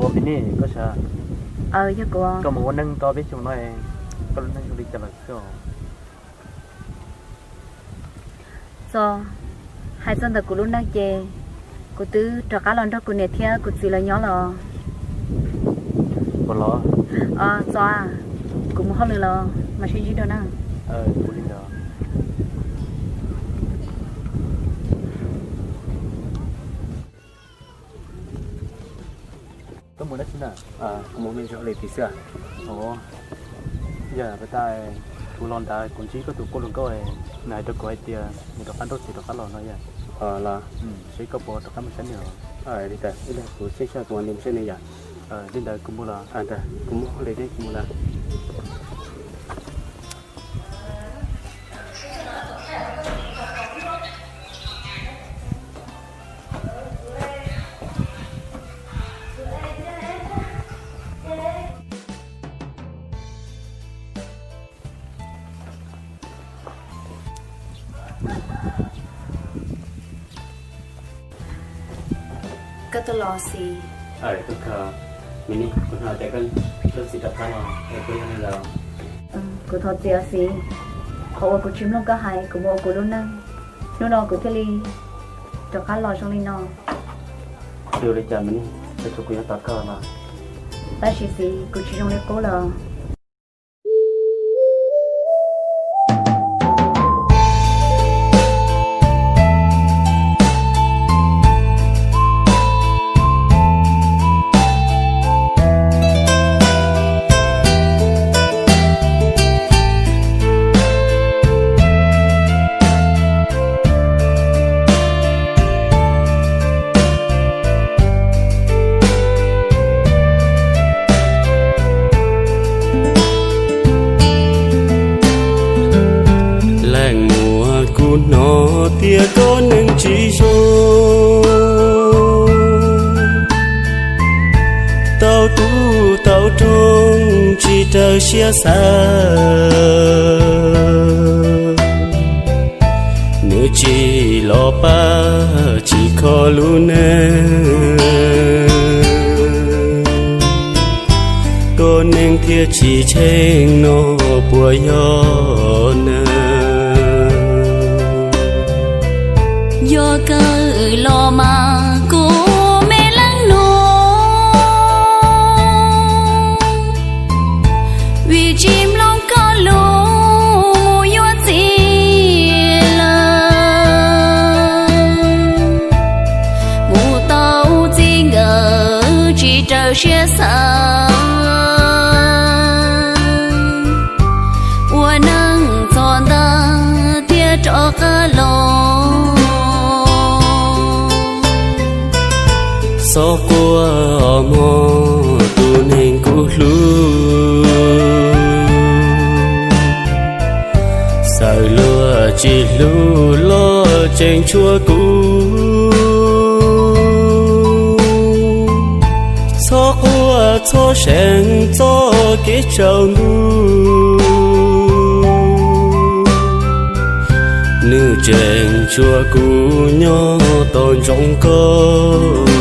Txiv Nij, koj sav, yog kuv, koj mus ua neej tau peb xyoos no, koj lub neej zoo li cas lawm xwb os? Txo, hais txog ntawm kuv lub neej ces kuv twb rov qab los nrog kuv niam thiab kuv txiv lawv nyob los. Ua los, Txo, kuv mus hauj lwm los mas sib ntsib dua na. Ua li ntawd. Koj mus dab tsi na? Kuv mus me ntsis hauj lwm tim xwb. Yog tas kuv los ntawd kuv ntsib koj tus poj hluas nkauj, nws hais rau kuv hais tias nws rov qab nrauj txiv rov qab los no yom. Los, seb koj puas rov qab mus saib nws. Li ntawd kuv saib saib kuv mam li mus saib nws yom. Li ntawd kuv mus los. Kuv mus hauj lwm thiab kuv mus lawm. Koj tuaj los Xis? Tuaj kho. Me Nij, kuv hnov tias koj nrauj txiv rov qab los es puas yog li ntawd? Kuv thov txim os Xis, qhov uas kuv tsis mloog koj hais kuv mus ua kuv lub neej, hnub no kuv thiaj li rov qab los zoo li no. Tsis ua li cas Me Nij, tsuas kuv yuav tos koj los. Tab sis Xis, kuv tsis zoo li qub los. Leej muam, kuv hnov tias koj neej tsis zoo, tau tub tau roog tsis raws siab xav. Nws tsis los pab tsis kho lub neej, koj neej thiaj tsis tsheej no puas yog na? Yog kawg los mas kuv me leej nus, vim tsis mloog koj lus mus yuav txiv lawm, mus tau txij nkawm tsis raws siab xav. Ua neej txog ntawd thiaj rov qab los, xob quaj mog tus neeg kuv hlub. Xaws luag tsis hlub los tseem tshuav kuv, txhob quaj txhob seev txoj kev tsaus ntuj. Nws tseem tshuav kuv nyob tos ntsoov koj.